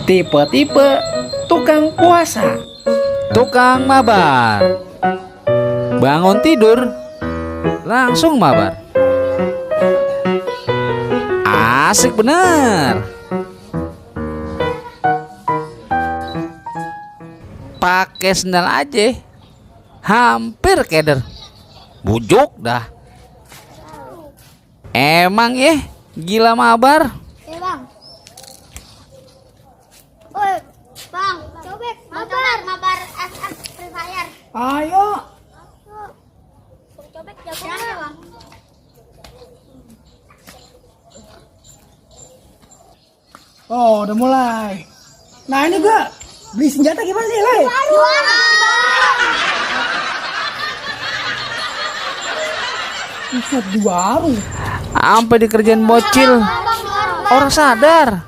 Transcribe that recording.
Tipe-tipe tukang puasa. Tukang mabar. Bangun tidur langsung mabar. Asik bener. Pakai sendal aja hampir keder. Bujuk dah. Emang ya gila mabar. Bang. Oi, Bang, cobek, mabar FF Free Fire. Ayo. Bang cobek jago ya, Bang. Oh, udah mulai. Nah, ini gua beli senjata gimana nih, Lai? Buset, di warung. Sampai dikerjain bocil. Orang sadar.